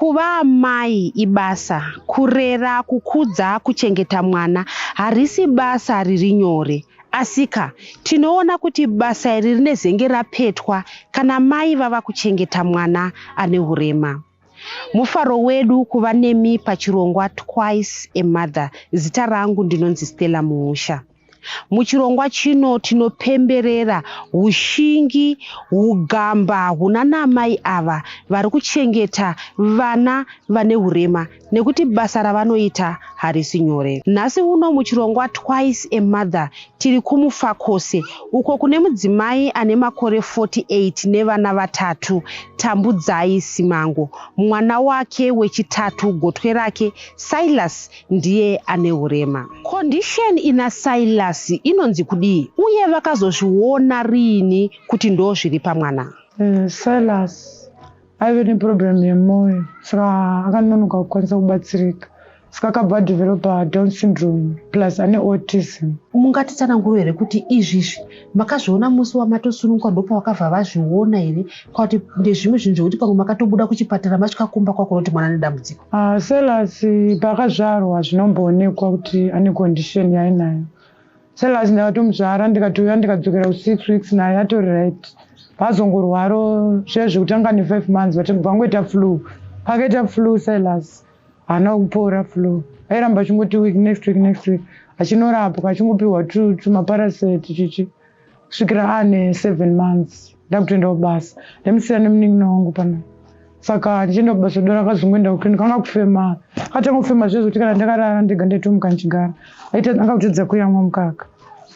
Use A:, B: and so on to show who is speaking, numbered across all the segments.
A: Kuva amai ibasa, kurera, kukudza, kuchengeta mwana harisi basa riri nyore. Asika, tinoona kuti basa iri rinezenge rapetwa kana mai vava kuchengeta mwana ane hurema. Mufaro wedu kuva nemi pachirongwa Twice a Mother. Zita rangu ndinonzi Stella Muusha. Muchirongwa chino tinopemberera hushingi, hugamba hunana amai ava vari kuchengeta vana vane hurema nekuti basa ravanoita harisi nyore. Nhasi uno muchirongwa Twice a Mother tiri kuMufakose uko kune mudzimai ane makore 48 nevana vatatu, Tambudzai Simango. Mwana wake wechitatu, gotwe rake Silas, ndiye ane hurema. Condition ina Silas inonzi kudii uye vakazozviona riini kuti ndo zviri pamwana?
B: Silas aive neproblem yemwoyo, saka akanonoka kukwanisa kubatsirika, saka akabva adevelopa Down syndrome plus ane autism.
A: Mungatitsananguro here kuti izvizvi makazviona musi wamatosunungwa, ndopavakabva vazviona here, kuti ndezvimwe zvinhu zvekuti pamwe makatobuda kuchipatara, masvika kumba kwakona kuti mwana nedambudziko?
B: Silas paakazvarwa zvinomboonekwa kuti ane condition yaainayo. Silas ndakatomuzvara, ndikatouya, ndikadzokera ku6 weeks naye atori right. Paazongorwaro zviya zvekuti anga ne5 months, but vangoita flu. Pakaita flu, Silas haana kupora flu, airamba achingoti week, next week, next week, achinorapwa, achingopiwa tumaparaset chichi, kusvikira aane 7 months. Ndakutoenda kubasa, ndamusiya nemunin'ina wangu pana. Saka ndichienda kubasa, dora akazongoenda kuclinic, anga kufema, akatanga kufema zviya zvekuti kana ndakarara ndega ndaitomuka ndichigara. Aita anga kutadza kuyamwa mukaka.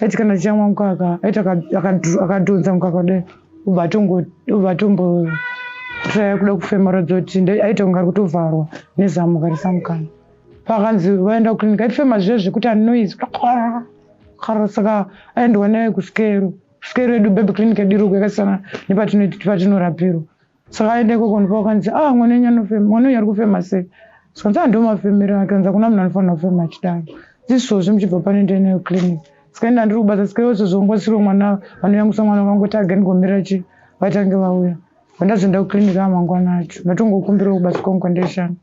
B: Aiti kana achiyamwa mukaka, aiti akadhonza mukaka kudai, ubva atombotraya kuda kufema, ratidza kuti aita kunge ari kutovharwa nezamu karisamukana. Pakanzi vaenda kuclinic, aifema zviya zvekuti anoise. Saka aendwa naye kusikero, kusikero yedu, baby clinic yedu iri yakasiyana nepatinorapirwa. Saka aenda ikoko, ndipo ah, mwana wenyu anofema, mwana uyu ari kufema sei? Sikanzi, ah, ndo mafemero ake. Kanzi hakuna munhu anofanira kufema achidaro. Izvozvi muchibva panoenda nayo clinic. Saka enda ndiri kubasa, saka iwo ngosiro mwana vanoyamwisa mwana vakangoti aga ndingomira chi vatange vauya. Pandazoenda kuclinic amangwana acho, ndatongokumbirawo kubasa kwangu kwandaishanda,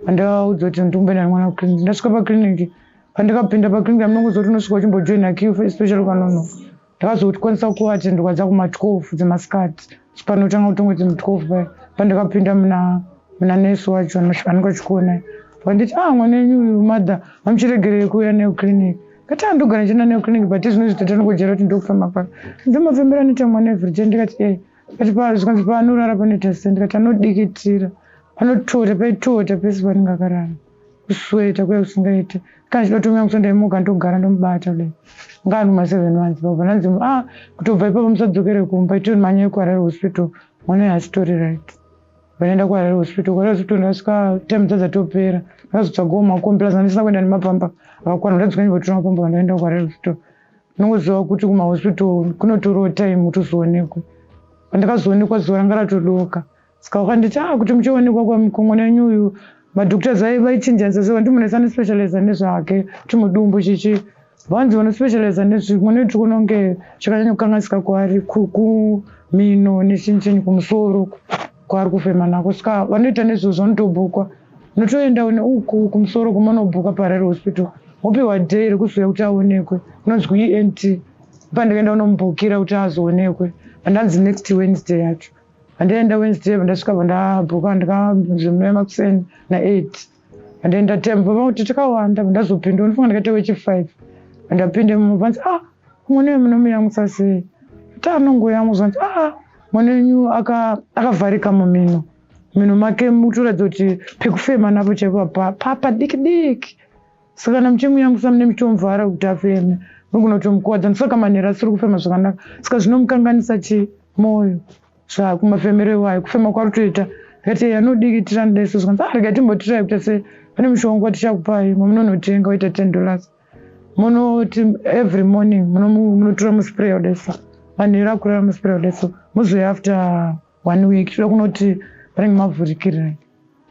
B: pandavaudza kuti ndikumboenda nemwana kuclinic. Ndasvika paclinic, pandikapinda paclinic, amunongoziva kuti unosvika uchimbojoina queue, especially ukanonoka. Ndakazokwanisa kuatendwa dzakuma12 dzemasikati, panotanga kutongoti mu12 paya. Pandakapinda muna nesi wacho anenge achikuonai, vanditi, "Ah, mwana wenyu uyu, mother, mamuchiregerei kuuya nayo clinic?" Kati, "Andogara ndichienda nayo clinic, but izvino izvi tatanongojera kuti ndokufema kwake, ndomafembero anoita mwana everyday." Ndikati, "E." Kati zvikanzi, "Paanorara panoita sei?" Ndikati, "Anodikitira, panotota, paitota pese panenge akarara, kusweta kuya kusingaite. Kana chida kutomuyamwisa, ndaimuka ndogara ndomubata kudai." Ngani kuma7 months papa ndanzi, "Ah, kutobva ipapo musadzokere kumba, itori manyai kuHarare Hospital, mwana uyu asitori right." Vanoenda kuHarare Hospital. KuHarare Hospital ndasvika time dzadzatopera. Ndakazotsvagawo makombi, plus ndisina kuenda nemapamba akakwana. Ndadzoka ndimbotora mapamba, vandaenda kuHarare Hospital. Unongoziva kuti kumahospital kunotorawo time kuti uzoonekwe. Pandakazoonekwa, zuva ranga ratodoka. Saka vakanditi, "Ah, kuti muchionekwa kwamwana wenyu uyu, madoctors vaichinjanisa." So ndimunhu anospecializa nezvake kuti mudumbu chichi, vanzi vanospecializa nezvimwe tiri kuona kunge chakanyanya kukanganisika kwaari kumhino nechinyi kumusoro kwaari kufema nako. Saka vanoita nezvozvo vanotobhukwa, unotoenda uku kumusoro kumanobhuka paHarare Hospital, wopiwa day rekuzouya kuti aonekwe, kunonzi kuENT. Pandakaenda kunomubhukira kuti azoonekwe, pandanzi next Wednesday yacho. Pandaenda Wednesday, pandasvika, pandabhuka, ndikanzi munouya makuseni na8. Pandaenda, time pakuti takawanda. Pandazopinda, unofunga ndakaita wechi5. Pandapinda imomo, panzi, "Ah, mwana uyu munomuyamwisa sei?" Ti anongoyamwisa. Nzi, "Ah, mwana wenyu akavharika mumhino, mhino make mukutoratidza kuti pekufema napo chaipo padiki diki. Saka kana muchimuyamwisa, mune muchitomuvhara kuti afeme, munogona kutomukuvadza. Saka manheru asiri kufema zvakanaka, saka zvinomukanganisa chi mwoyo zvakumafemero iwayo, kufema kwari kutoita." Ndikati, "Anodikitira ndidaiso." Zvikanzi, "Ah, regai timbotirai kuita sei, pane mushonga watichakupai, mamunonotenga waita $10. Munoti every morning munotora muspray wadaisa, manheru akurara muspray wadaisa, muzouya after one week, toda kunoti panenge mavhurikirai."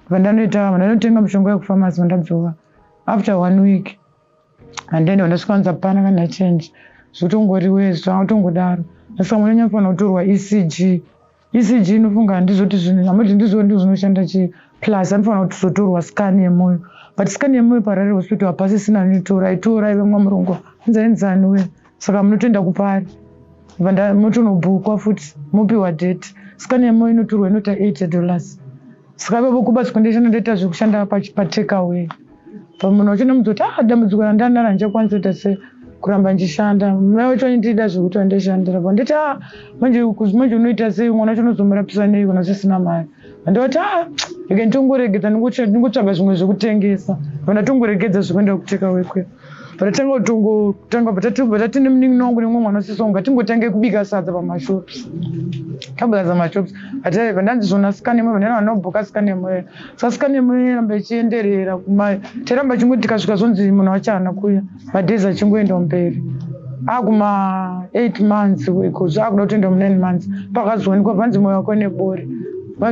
B: Vandanoita, vandanotenga mushonga wekufamasi. Vandadzoka after one week, handienda, vandasvika vanzi hapana kana change, zvotongoriwe zvatongodaro. Saka mwana nyafanira kutorwa ECG. ECG inofunga handizoti zvinhu amati ndizvo ndizvo zvinoshanda chii. Plus anofanira kutozotorwa scan yemwoyo, but scan yemwoyo paHarare Hospital hapasisina anoitora, aitora aive mwamurungu anzi ainzani uye. Saka munotoenda kupari motonobhukwa futi mopiwa date. Scan yemwoyo inotorwa inoita $80. Saka ipapo kubasa kwandishanda ndoita zvekushanda patake away. Pamunhu wacho ndomudza kuti ah, dambudziko randanaro handichakwanisi kuita se kuramba ndichishanda. Mai wacho andida zvekuti andishandira pa nditi ah, manje manje unoita sei, mwana wacho unozomurapisa nei kana usisina mari. Ndoti ah, rega nditongoregedza, ndingotsvaga zvimwe zvekutengesa. Pandatongoregedza zvekuenda kutake away kuya, patatanga kutongotanga, patati nemunin'ina wangu nemumwe mwana wasisi wangu, ngatingotange kubika sadza pamashops. Tabika sadza pamashops, ataiva ndanzi zvona scan yemwoyo, ndana vanobhuka scan yemwoyo. Saka scan yemwoyo iramba ichienderera kuma tairamba chingoti tikasvika zvonzi munhu wacho haana kuuya, madays achingoenda mberi akuma 8 months iko akuda kutoenda mu 9 months, pakazoonekwa panzi mwoyo wako nebori.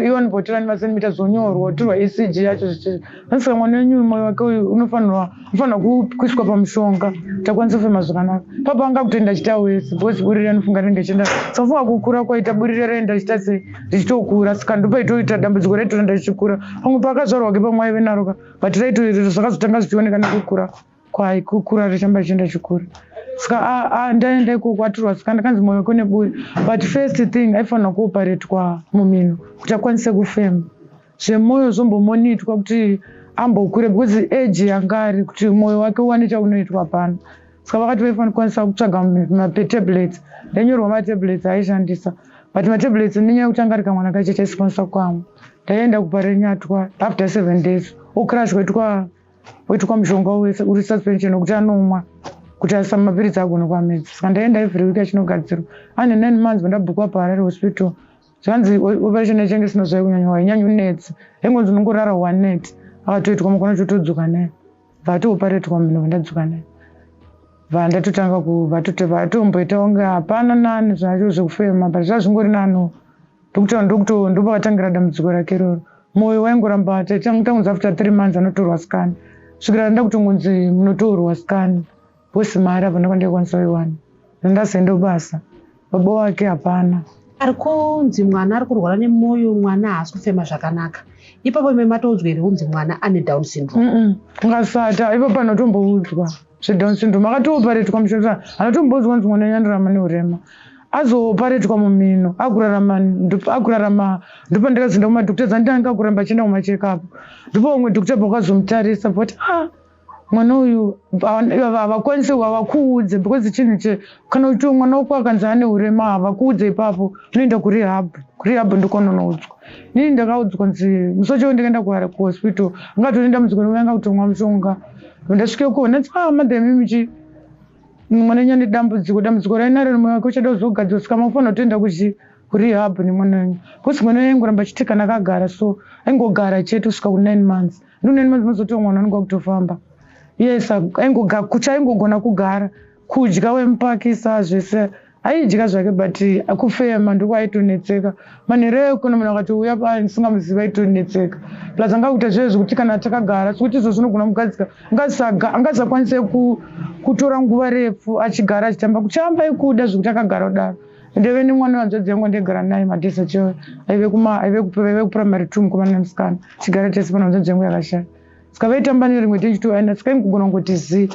B: Iwo anobotora nemasentimita zvonyorwa, otorwa ECG yacho zvichi saka mwana wenyu mwoyo wake uyu unofanirwa unofanirwa kuiswa pamushonga kuti akwanise kufema zvakanaka. Papa anga kutoenda achiita wese because buriri anofunga rinenge ichienda, saka funga kukura kwaita buriri raenda richiita sei, richitokura. Saka ndopaitoita dambudziko raitoenda richikura. Pamwe paakazvarwa ke pamwe aive naro ka, but raito zvakazotanga zvichioneka nekukura kwai kukura richamba richienda chikura. Saka ndaenda ikoko atorwa saka ndakanzi mwoyo wake une buri, but first thing aifanira kuoparetwa mumhino kuti akwanise kufema. Zvemwoyo zvombomonitwa kuti ambokure, because age yanga ari kuti mwoyo wake uwane chaunoitwa pano. Saka vakati vaifanira kukwanisa kutsvaga matablets. Ndainyorwa matablets aishandisa, but matablets nenyaya yekuti anga ari kamwana kacheche aisikwanisa kuamwa. Ndaienda kuParirenyatwa after 7 days, okrashwa, oitwa mushonga wese uri suspension wekuti anomwa kuti asa mapiritsi agone kuamedza. Saka ndaenda every week achinogadzirwa. Ane 9 months vandabhukwa paHarare Hospital. Zvanzi operation yachange isina zvayo kunyanya wainyanya unetsa, yaingonzi unongorara one night, akatoitwa mukona chotodzoka naye, vatooparetwa mhino, vandadzoka naye, vandatotanga vatomboita kunge hapana nani zvacho zvekufema, but zvazvingori nani. Ndokuto ndopakatangira dambudziko rake iroro. Mwoyo waingoramba tangunzi after 3 months anotorwa scan, svikira nda kutongonzi munotorwa scan because mari hapana kwandikwanisa kuiwana. Ndazoenda basa, baba wake hapana.
A: Ari kunzi mwana ari kurwara nemwoyo, mwana haasi kufema zvakanaka. Ipapo ime matoudzwa here kunzi mwana ane Down syndrome?
B: Ngasata ipapo anotomboudzwa zveDown syndrome. Akatooparetwa mushonga, anotomboudzwa kunzi mwana anorarama neurema. Azooparetwa mumhino, akurarama, akurarama. Ndopandakazoenda kumadoctors, andanga kuramba achienda kumacheckup. Ndipo umwe doctor pakazomutarisa but ah, mwana uyu havakwanisi, havakuudze because chinhu che kana kuti mwana wako akanzi ane urema havakuudze ipapo. Unoenda kurehab, kurehab ndikounonoudzwa. Inini ndakaudzwa kunzi musi wacho ndikaenda kuhospital angatone dambudziko anga kutomwa mushonga. Ndasvike ndanzi ah, madam, imichi mwana wenyu ane dambudziko, dambudziko rainaro mwoyo wake uchada kuzogadzirwa, saka makufanira kutoenda kuchi kurehab nemwana wenyu, because mwana wenyu aingoramba achiti kana akagara so aingogara chete kusvika ku9 months. Ndo 9 months mazotiwa mwana anenge akutofamba. Yes, kucha aingogona kugara, kudya wemupakisa zvese aidya zvake, but kufema ndokwaaitonetseka. Manheru ekuna munhu akati uya ndisingamuzivi aitonetseka. Plus anga kuita zviye zvekuti kana takagara sekuti izvo zvinogona kugadzika, angasakwanise kutora nguva refu achigara achitamba. Kutamba ikuda zvekuti akagara kudaro. Ndaive nemwana wehanzvadzi yangu andaigara naye madhesi acho, aive kuprimary 2, mukomana nemusikana, tichigara tese pana hanzvadzi yangu yakashaya. Saka vaitamba nerimwe techitoaenda, saka ingogona kungoti zii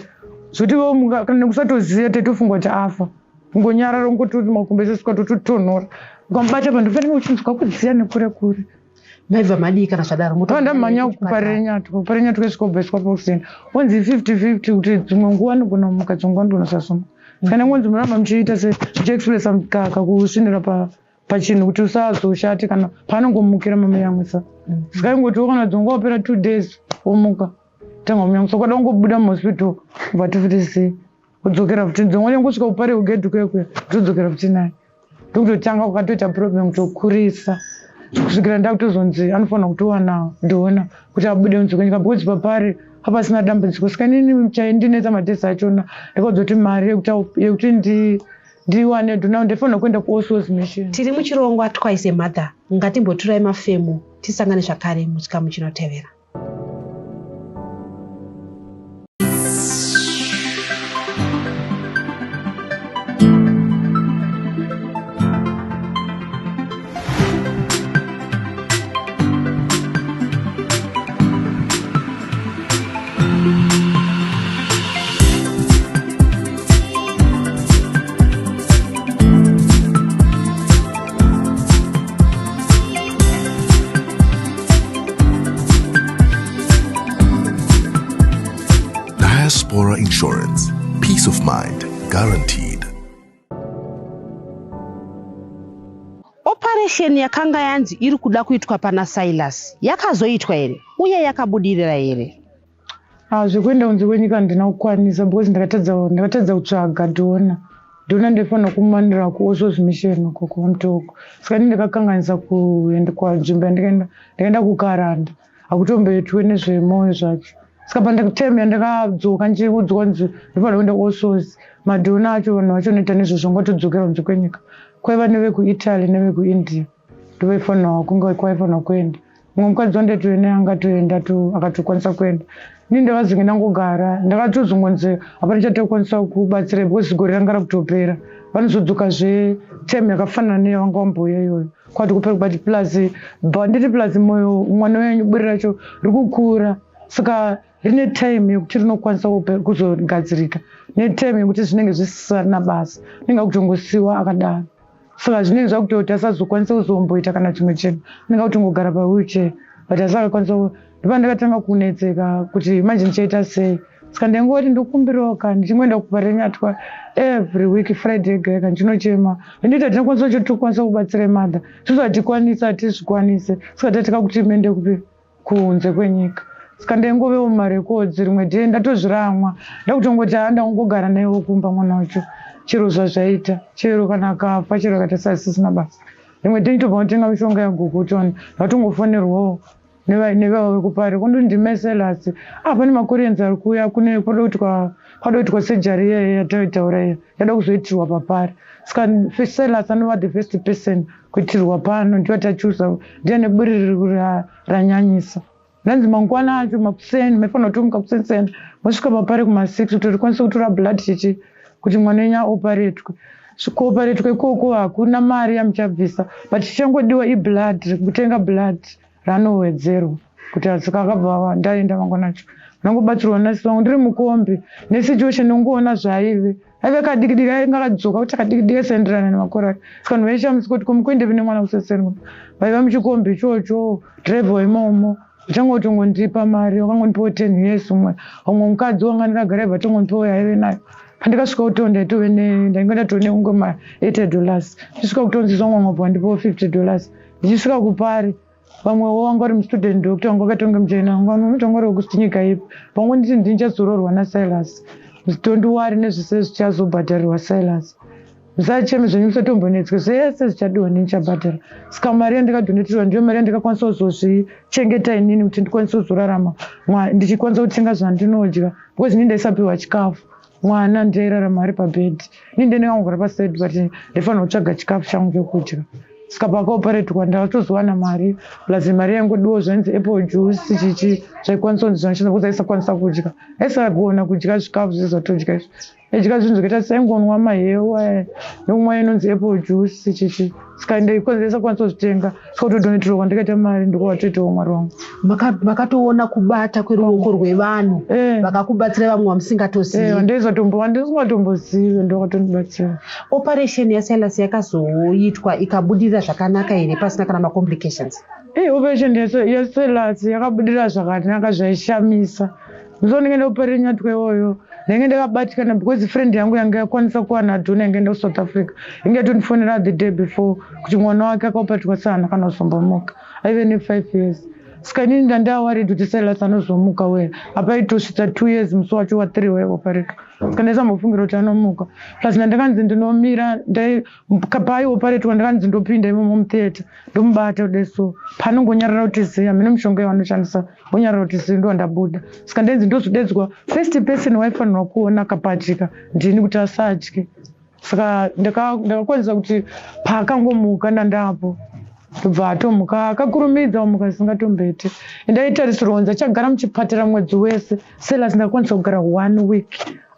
B: zvekuti ivo kana nekusatoziva taitofunga kuti afa. Kungonyarara, ungototi makumbo ese svika tototonhora. Ukamubata panhu panenge uchinzwa kudziya nekure kure.
A: Maibva madii kana zvadaro?
B: Ndamhanya kuParirenyatwa. KuParirenyatwa isvika kubvaiswa paoxygen, onzi 50-50 kuti dzimwe nguva anogona kumuka, dzimwe nguva anogona kusasumuka. Saka nengonzi muramba muchiita se muchiexpressa mukaka kusvinira pachinhu kuti usazoshate kana paanongomukira mamuyamwisa. Saka ingotiwo kana dzimwe nguva wapera 2 days womuka tanga kumuyamwisa, kwada kungobuda muhospital ubva tifuti sei kudzokera futi dzimwe ngosvika kupare kugedhi kuya kuya todzokera futi naye. Ndokutotanga kukatoita problem kutokurisa kusvikira ndakutozonzi anofanira kutowana donor kuti abude kunze kwenyika, because papari hapasina dambudziko. Saka inini chaindinetsa madhesi achona ndakaudza kuti mari yekuti ndiwane donor ndaifanira kuenda kuAll Souls Mission.
A: Tiri muchirongwa Twice a Mother. Ngatimboturai mafemo, tisangane zvakare muchikamu chinotevera.
C: Diaspora Insurance. Peace of mind guaranteed.
A: Operation yakanga yanzi iri kuda kuitwa pana Silas yakazoitwa here uye yakabudirira here?
B: Ah, zvekuenda kunze kwenyika handina kukwanisa because ndakatadza kutsvaga donor. Donor ndaifanira kumanira kuAll Souls Mission uko kuMutoko. Saka ini ndakakanganisa kuenda kwanzvimbo yandakaenda, ndakaenda kuKaranda. Hakutomboitwe nezvemwoyo zvacho. Saka pandakatime yandakadzoka ndichiudzwa kunzi ndofanira kuenda kuAll Souls, madonor acho vanhu vacho vanoita nezvozvo vangatodzokera kunze kwenyika. Kwaiva nevekuItaly nevekuIndia ndovaifanira kunge kwaifanira kuenda. Mumwe mukadzi wandaitove naye angatoenda akatokwanisa kuenda. Ini ndakazenge ndangogara, ndakatozongonzi hapana chatokwanisa kubatsira because gore ranga rakutopera. Vanozodzokazve time yakafanana neyavanga vambouya iyoyo. Kwati kupera but plus nditi plus moyo mwana wenyu buri racho riri kukura saka rine time yekuti rinokwanisa kuzogadzirika netime yekuti zvinenge zvisisana basa rinenge kutongosiwa akadaro. Saka zvinenge zvakutoti asazokwanisa kuzomboita kana chimwe chinhu, anenge akutongogara pawheelchair but asakakwanisa. Ndopandakatanga kunetseka kuti manje ndichaita sei. Saka ndaingoti ndokumbirawo ka ndichingoenda kuParirenyatwa every week Friday yega yega ndichinochema. Ndinoita tinokwanisa chotokwanisa kubatsira mother, isusu hatikwanisi, hatizvikwanise. Saka tatika kuti muende kupi kunze kwenyika. Saka ndaingovewo mumarecords rimwe day ndatozviramwa ndakutongoti haa ndangogara naiwo kumba mwana wacho chero zvazvaita, chero kana akafa, chero akaita sasisina basa. Rimwe day nditobva kutenga mishonga yagogo kuti ndatongofonerwawo nevavo vekupari kundi ndimeselasi. Ah, pane maKoreans ari kuuya kune kwada kuitwa surgery iyeye yataitaura iya yada kuzoitirwa papari. Saka Silas anova the first person kuitirwa pano, ndiyo tachuza, ndiye neburi riri ranyanyisa. Ndanzi mangwana acho makuseni maifanira kutomuka kuseniseni mosvika papari kuma6 kuti rikwanise kutora blood chichi kuti mwana wenyu aoparetwe. Kuoparetwa ikoko hakuna mari yamuchabvisa, but chichangodiwa iblood, kutenga blood ranowedzerwa kuti. Saka akabva ndaenda mangwana acho, ndangobatsirwa nasi vangu ndiri mukombi nesituation, nongoona zvaaive aive kadiki diki, ainge akadzoka kuti kadiki diki aisaenderana nemakore ake. Saka vanhu vaishamisika kuti komukuendepi nemwana kuseseni. Vaiva muchikombi ichocho, dhiraivha waimomo uchanga kutongondipa mari, wakangondipawo 10 years. Umwe umwe mukadzi wanga ndakagara ibva tongondipawo yaive nayo. Pandikasvika kuto ndaitove ndainge ndatove nekunge ma $80. Ndichisvika kutonzisa umwe mwabva wandipawo $50. Ndichisvika kupari vamwewo vanga vari mustudent doctor vanga vakatonge muchina vanga vari wekuti nyika ipi pamwe nditi ndinichazororwa naSilas, don't worry nezvese zvichazobhadharirwa Silas, musacheme zvenyu, musatombonetswe, zvese zvichadiwa ndichabhadhara. Saka mari yandikadonetirwa ndiyo mari yandikakwanisa kuzozvichengeta inini kuti ndikwanise kuzorarama ndichikwanisa kutenga zvandinodya because ini ndaisapiwa chikafu. Mwana ndiairarama ari pabhedhi, ini ndendingangogara paside, but ndaifanira kutsvaga chikafu changu chekudya. Saka pakaoparetwa ndakatozowana mari plus mari yaingodiwa zvainzi apple juice chichi zvaikwanisa kunzi zvinoshanda because aisakwanisa kudya, aisagona kudya zvikafu zvese zvatodya izvi. Aidya zvinhu zvakaita saingonwa mahewa nekumwa inonzi apple juice chichi. Saka ndaisakwanisa kuzvitenga, saka kutodonetirwa kwandikaita mari ndiko mwari wangu.
A: Makatoona kubata kweruoko rwevanhu vakakubatsira, vamwe vamusingatozivi.
B: Wandisingatombozivi ndovakatondibatsira.
A: Operation yaSilas yakazoitwa ikabudirira zvakanaka here pasina kana macomplications?
B: Operation yaSilas yakabudirira zvakanaka zvaishamisa. Musi ndinge ndaOparenyatwa iwoyo ndainge ndakabatikana because friend yangu yanga yakwanisa kuwana donor yange enda kuSouth Africa inge yatondifonera the day before kuti mwana wake akaopatwa sana kana kuzombomuka, aive ne5 years. Saka inini ndandaworried kuti Silas anozomuka wera apa aitosvitsa 2 years musi wacho wa3 waioparetwa. Saka ndaisambofungira kuti anomuka. Plus ndandakanzi ndinomira paaioparetwa, ndakanzi ndopinda imomo mutheatre ndomubata kudai so paanongonyarara kuti zii, hamene mishonga yavanoshandisa, vonyarara kuti zii, ndo ndabuda. Saka ndainzi ndozodedzwa first person waifanirwa kuona akapatika ndini kuti asatye. Saka ndakakwanisa kuti paakangomuka ndandapo, ndobva atomuka akakurumidza kumuka zvisingatombeti. Ndaitarisirwa kunzi achagara muchipatara mwedzi wese. Silas ndakakwanisa kugara one week,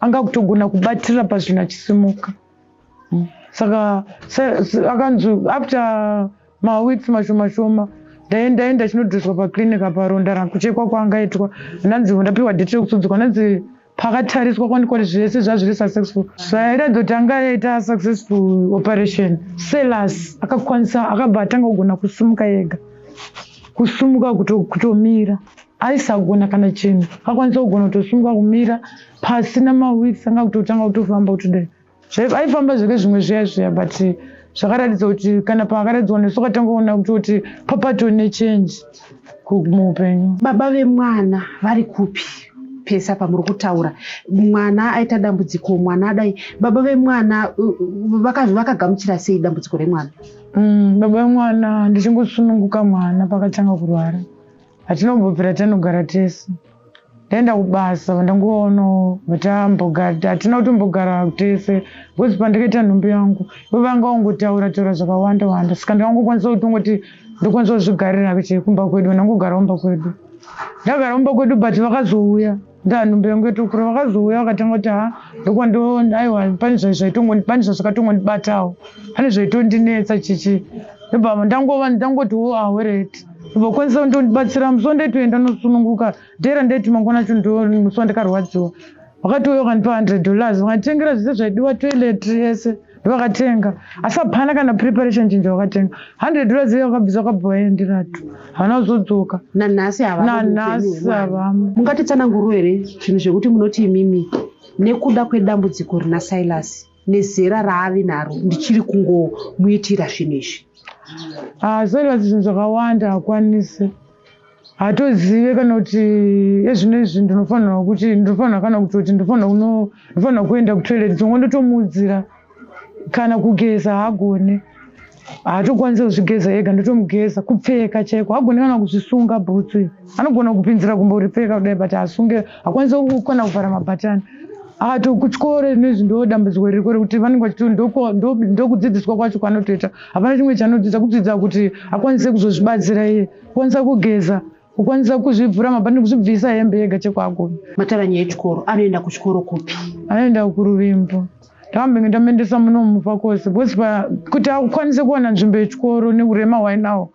B: anga kutogona kubatirira pazvinhu achisimuka. Saka akanzi after maweeks mashoma shoma ndaenda chinodhoswa paclinic apa ronda rakuchekwa kwaangaitwa. Ndanzi ndapiwa date rekutsudzuka. Ndanzi pakatariswa kwanikwa kuti zvese zvazviri successful, zvairatidza kuti anga aita successful operation. Silas akakwanisa, akabva atanga kugona kusumuka ega, kusumuka kutomira. Aisagona kana chinhu. Akakwanisa kugona kutosimuka kumira pasina maweeks anga kutotanga kutofamba kutodai. Aifamba zvake zvimwe zviya zviya but zvakaratidza kuti kana paakaratidzwa nesu akatanga kuona kutoti papatone change muupenyu.
A: Baba vemwana vari kupi pese apa muri kutaura mwana aita dambudziko mwana adai baba vemwana vakagamuchira sei dambudziko remwana?
B: Baba vemwana ndichingosununguka mwana pakatanga kurwara hatina kumbobvira tanogara tese. Ndaenda kubasa ndangoona vatambogara hatina kutombogara tese because pandakaita nhumbu yangu ivo vanga vangotaura taura zvakawanda wanda saka ndakangokwanisa kutongoti ndokwanisa kuzvigarira kumba kwedu ndangogara kumba kwedu. Ndagara kumba kwedu but vakazouya ndanhumbu yangu yatokura vakazouya vakatanga kuti ha ndokwando aiwa pane pane zvazvakatongondibatawo pane zvaitondinetsa chichi ndobva ndangova ndangoti wo ahwereti ndobva kundondibatsira musi wandaitoenda nosununguka dhera ndaiti mangwana acho ndo musi wandakarwadziwa vakatouya vakandipa $100 vakanditengera zvese zvaidiwa toilet yese ndovakatenga asi hapana kana preparation chinja vakatenga $100 iyo vakabvisa vakabva vaenderatu havana kuzodzoka
A: nanhasi havamo muupenyu
B: nanhasi
A: hwemwana.
B: Havamo.
A: Mungatitsananguriro here zvinhu zvekuti munoti imimi nekuda kwedambudziko rina Silas nezera raave naro ndichiri kungomuitira zvinhu izvi?
B: Silas zvinhu zvakawanda hakwanisi hatozive kana kuti ezvino izvi ndinofanirwa kuti ndinofanirwa kana kutoti ndinofanirwa kuenda kutoilet dzongo ndotomuudzira kana kugeza haagone haatokwanisi kuzvigeza ega ndotomugeza kupfeka chaiko haagone kana kuzvisunga bhutsu anogona kupinzira gumbo ripfeka kudai but hasunge hakwanisi kukona kuvhara mabhatani ato kuchikoro nezvi ndo dambudziko ririko rekuti vanenge vachiti ndokudzidziswa kwacho kwanotoita hapana chimwe chanodzidza kudzidza kuti akwanise kuzozvibatsira iye kukwanisa kugeza kukwanisa kuzvivhura mabhandi kuzvibvisa hembe yega chekwaagona.
A: Mataura nyaya yechikoro anoenda kuchikoro kupi?
B: Anoenda kuRuvimbo. Ndakambenge ndamuendesa munomupa kwose because kuti akwanise kuwana nzvimbo yechikoro neurema hwainawo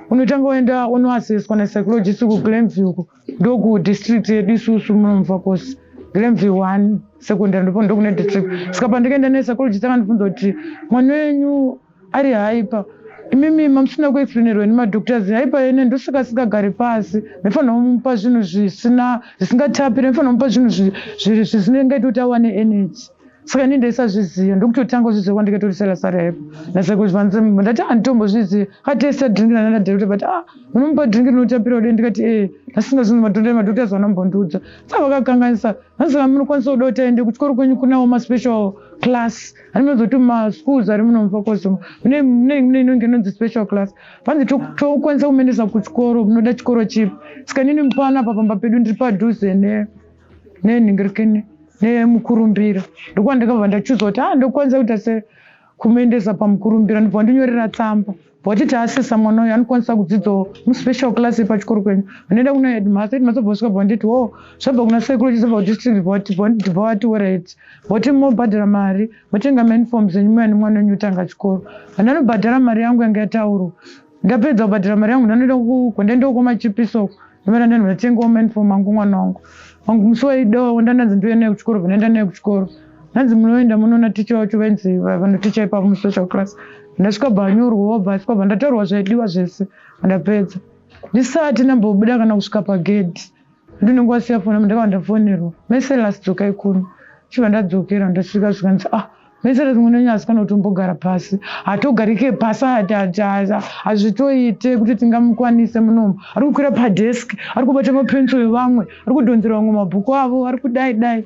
B: unotanga waenda unoaseswa napsychologist kuGlenview uko ndokudistrict yedu isusu munomupa kwose Glenview 1 secondary ndipo ndokune district saka pandakaenda nepsychologist akandibvunza kuti mwana wenyu ari hyper imimi mamusina kuexplainerwa nemadoctors hyper ene ndosaka asingagari pasi munofanira kumupa zvinhu zvisina zvisingatapiri munofanira kumupa zvinhu zvisingaiti kuti awane energy saka ini ndaisazviziva ndokutotanga kuzviziva kwandikaita kuti Silas ari hyper napsychologist ndati handitombozviziva akatesta drink nanadoctor but ah munomupa drink rinotapira kudai ndikati ee ndasingazvinhu madoctors vanambondiudza saka vakakanganisa saka munokwanisa kuda kuti aende kuchikoro kwenyu kunawo maspecial class hanimazoti maschools ari muno muFakose mune mune inonge inonzi special class panzi tokwanisa kumuendesa kuchikoro munoda chikoro chipi saka nini panapa pamba pedu ndiri padhuze nenhingirikini nemukurumbira ndokwandakabva ndachuza kuti ah ndokwanisa kuita se kumuendesa pamukurumbira ndobva ndinyorera tsamba vatiti taasesa mwana uyu anokwanisa kudzidzawo muspecial class yepachikoro kwenyu vanoenda kuna headmaster headmaster bva vasvika bva vanditi wo zvabva kuna psychologist zvabva kudistrict bva vati alright voti mobhadhara mari motenga mauniforms enyu muya nemwana wenyu utanga chikoro vandanobhadhara mari yangu yanga yataurwa ndapedza kubhadhara mari yangu ndanoenda kwandaendawo kwamachipiso uko ndobva ndanhu ndatengawo mauniform angu mwana wangu wangu musi waidawo ndandanzi ndiuye naye kuchikoro bva ndaenda naye kuchikoro ndanzi munoenda munoona ticha wacho vainzi vanoticha ipapo muspecial class ndasvika bva anyorwawo bva asvika bva ndataurwa zvaidiwa zvese ndapedza ndisati ndambobuda kana kusvika pagedhi ndinenge wasiya foni ndakava ndafonerwa meselas dzokai kuno chibva ndadzokera ndasvika zvikanzi ah meselas mwana wenyu asi kana kutombogara pasi hatogarike pasi hazvitoite kuti tingamukwanise munomu ari kukwira padesk ari kubata mapenso evamwe ari kudhonzera vamwe mabhuku avo ari kudai dai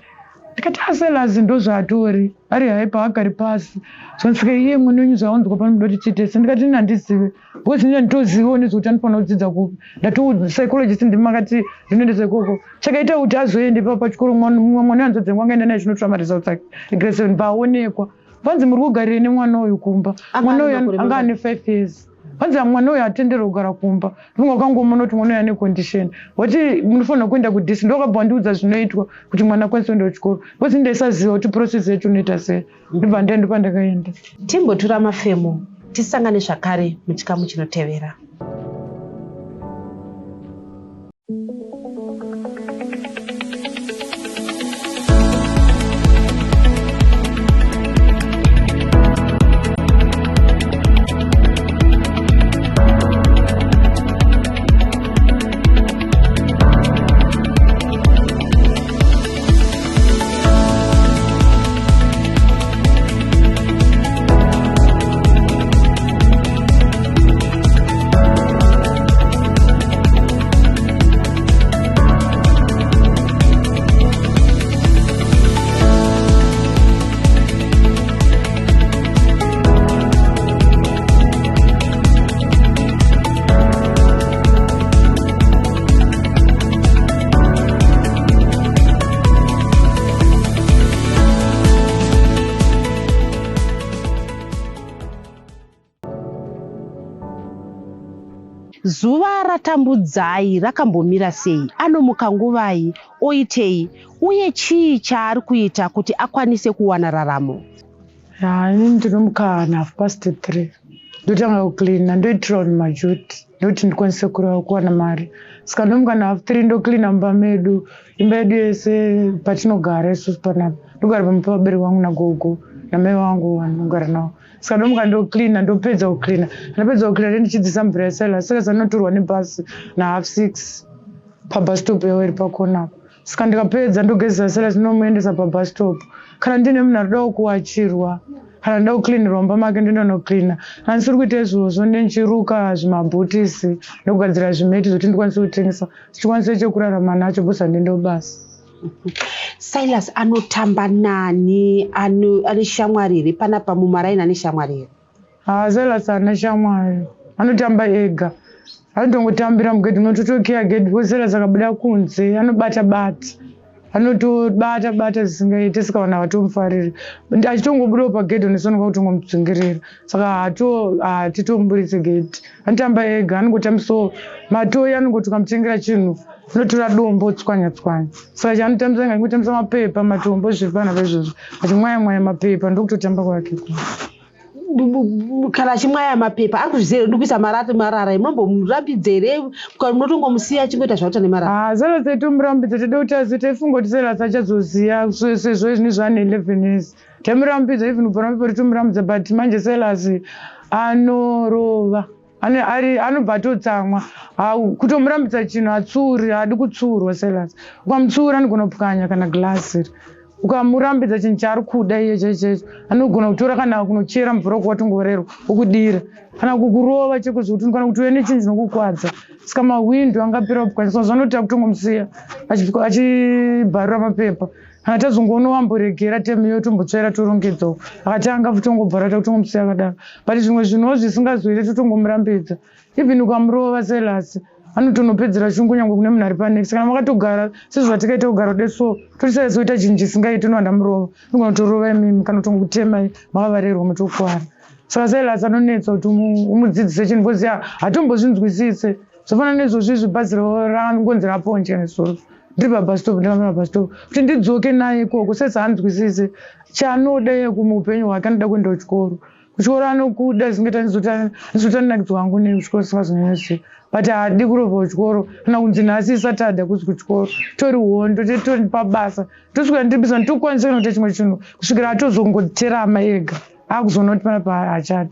B: ndikati aSilas ndozvaatori ari hyper agari pasi zvansika iye mwana wenyu zvawanzwa pano muda kuti tiite se ndikati ini handizive because ini handitozivewo nezvekuti anofanira kudzidza kupi ndato psychologist ndimakati ndinoendesa ikoko chakaita kuti azoende pa pachikoro mumwe mwana hanzvadzi yangu angaenda naye zvinotora maresults ake egrade 7 paonekwa panzi muri kugarire nemwana uyu kumba mwana uyu anga ane 5 years panzi mwana uyu atenderwe kugara kumba ndinge wakangomona kuti mwana uyu ane condition wati munofanira kuenda kudisi ndokabva wandiudza zvinoitwa kuti mwana akwanise kuenda kuchikoro because ndaisaziva kuti process yacho unoita sei ndobva ndaenda pandakaenda.
A: Timbotura mafemo tisangane zvakare muchikamu chinotevera. Zuva raTambudzai rakambomira sei? Anomuka nguvai? Oitei? Uye chii chaari kuita kuti akwanise kuwana raramo?
B: Ya, inini ndinomuka 3:30, ndotanga kucleana, ndoitira vanhu majuti ndokuti ndikwanise kuwana mari. Saka ndomuka 3:30, ndocleana mumba medu, imba yedu yese patinogara isusu panapa. Ndogara pamba pevabereki vangu nagogo namai vangu vanogara navo. Saka ndomuka ndocleana, ndopedza kucleana. Ndapedza kucleana, ndichidzisa mvura yaSilas. Silas anotorwa nebhasi na6:30 pabus stop yavo iri pakona apo. Saka ndikapedza, ndogezesa Silas, ndinomuendesa pabus stop. Kana ndine munhu arikudawo kuwachirwa kana ndoda kucleanirwa mumba make, ndoenda nocleana. Kana ndisiri kuita izvozvo, ndendichiruka zvimabhutisi ndogadzira zvimeti zvokuti ndikwanise kutengesa, tichikwanise chekurarama nacho, because handiende kubasa.
A: Silas anotamba nani? Ane shamwari here panapa mumaraini? Ane shamwari here?
B: Haa, Silas haana shamwari, anotamba ega. Anotongotambira mugedhi, unototokiya gedhi because Silas akabuda kunze anobata bata, anotobata bata zvisingaiti. Saka vanhu havatomufariri. Achitongobudawo pagedhi unosonoka kutongomudzingirira. Saka hatitomuburitse gedhi, anotamba ega. Anongotambisawo matoyi, anongoti ukamutengera chinhu unotora dombo tswanya tswanya. Saka chaanotambisa ngangotambisa mapepa, matombo, zviri panapa izvozvo, achimwaya mwaya mapepa, ndokutotamba kwake.
A: Kana achimwaya mapepa, ari kuzviziva here kuisa marara? Munombomurambidza here kana munotongomusiya achingoita zvauta nemarara?
B: Haa, Silas aitomurambidza. Toda kuti azive, taifunga kuti Silas achazoziva sezvo izvini zvaane 11 years. Taimurambidza, even kubva mapepa totomurambidza, but manje Silas anorova. Anobva atotsamwa. Kutomurambidza chinhu hatsuri, haadi kutsurwa. Silas ukamutsura anogona kupwanya kana glasi. Ukamurambidza chinhu chaari kuda iye chaicho, anogona kutora kana kunochera mvura kuwatongorerwa okudira, kana kukurova cheko zvekuti kana kuti uye nechinhu chinokukwadza. Saka mahwindo angapera kupwanya. Saka zvanoti kutongomusiya achibharura mapepa. Kana tazongoona wamboregera temiyo, tombotsvaira, torongedzawo. Akatanga tongobva takutongomusiya akadaro. But zvimwe zvinhuwo zvisingazoite, totongomurambidza. Even ukamurova Silas anotonopedzera shungu nyange kune munhu ari panext. Kana makatogara sezvatikaita kugara kude so, toti Silas oita chinhu chisingaiti, unova ndamurova, unogona kutorova imimi kana kutongokutemai makavarerwa mutokwara. Saka Silas anonetsa kuti umudzidzise chinhu because hatombozvinzwisise. Zvafanana nezvozvo izvi, bhazi rangonzi raponje nesoro, ndiri pabus stop, ndakafamba pabus stop kuti ndidzoke naye ikoko. Sesi haanzwisise chaanoda iye muupenyu hwake. Anoda kuenda kuchikoro. Kuchikoro anokuda zvingaita, ndizotaninakidzwa hangu nekuchikoro singazonyanyosiya, but haadi kurovha kuchikoro kana kunzi nhasi Saturday kuzi kuchikoro. Tori hondo, tori pabasa, tosvika ndiri busy, nditokwanisa kana kuita chimwe chinhu kusvikira atozongoterama ega akuzoona kuti panapa hachadi.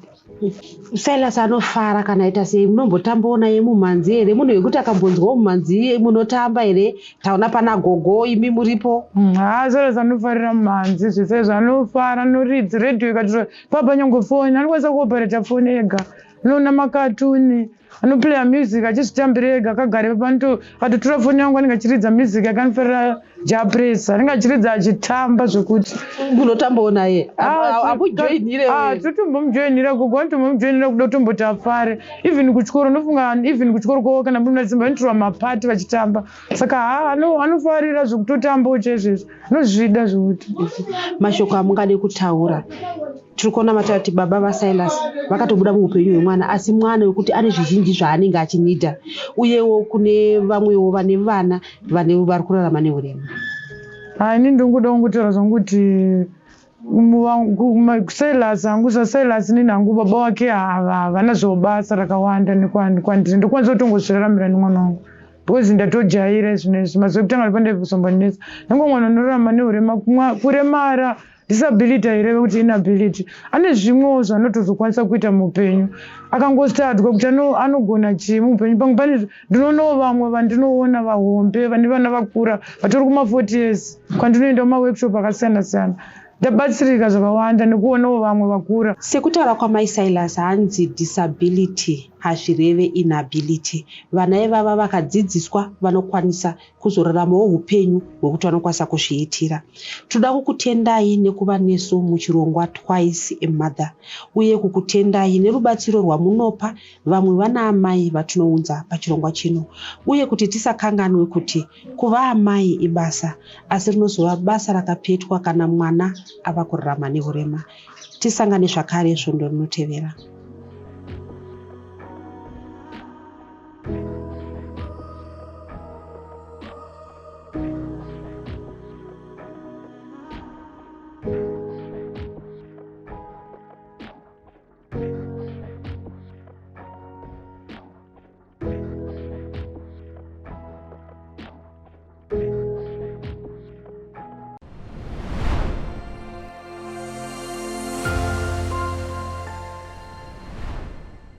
A: Silas anofara kana aita sei? Munombotambawo naye mumhanzi here? Munhu wekuti akambonzwawo mumhanzi munotamba here? Taona pana gogo, imi muripo.
B: Haa, Silas anofarira mumhanzi zvese izvo, anofara, anoridza redhiyo ikatiro papa, nyange foni anokwanisa kuoperata foni ega. Anoona makatuni, anoplaya music achizvitambira ega akagara ipapo. Akatotora foni yangu, anenge achiridza music yake. Anofarira Jah Prayzah, anenge achiridza achitamba zvokuti.
A: Munotambawo naye? Amujoinire?
B: Totombomujoinira. Gogo anotombomujoinira kuda kutomboti afare. Even kuchikoro unofunga, even kuchikoro kwavo kana muri simba vanotorwa mapati vachitamba. Saka ha, anofarira zvekutotambawo chaizvo, anozvida zvokuti.
A: Mashoko amungade kutaura? Tiri kuona mataura kuti baba vaSilas vakatobuda muupenyu hwemwana, asi mwana wekuti ane zvizhinji zvaanenge achinidha, uyewo kune vamwewo vane vana vane vari kurarama neurema.
B: Ha, ini ndingoda kungotaura zvangu kuti Silas hangu, saSilas inini hangu baba wake havana zvobasa rakawanda kwandiri. Ndokwanisa kutongozviraramira nemwana wangu because ndatojaira zvinezvi. Mazuva ekutanga pandaizombonetsa nange mwana unorarama neurema, kuremara, disability haireve kuti inability. Ane zvimwewo zvaanotozokwanisa kuita muupenyu akangostartwa kuti anogona chii muupenyu. Pamwe pane ndinoonawo vamwe vandinoona vahombe vane vana vakura vatori kuma40 years. Kwandinoenda mumaworkshop akasiyana siyana, ndabatsirika zvakawanda nekuonawo vamwe vakura.
A: Sekutaura kwamai Silas, hanzi disability hazvireve inability. Vana ivava vakadzidziswa vanokwanisa kuzoraramawo upenyu hwekuti vanokwanisa kuzviitira. Toda kukutendai nekuva nesu muchirongwa Twice a Mother, uye kukutendai nerubatsiro rwamunopa vamwe vana amai vatinounza pachirongwa chino, uye kuti tisakanganwe kuti kuva amai ibasa, asi rinozova basa rakapetwa kana mwana ava kurarama neurema. Tisangane zvakare svondo rinotevera.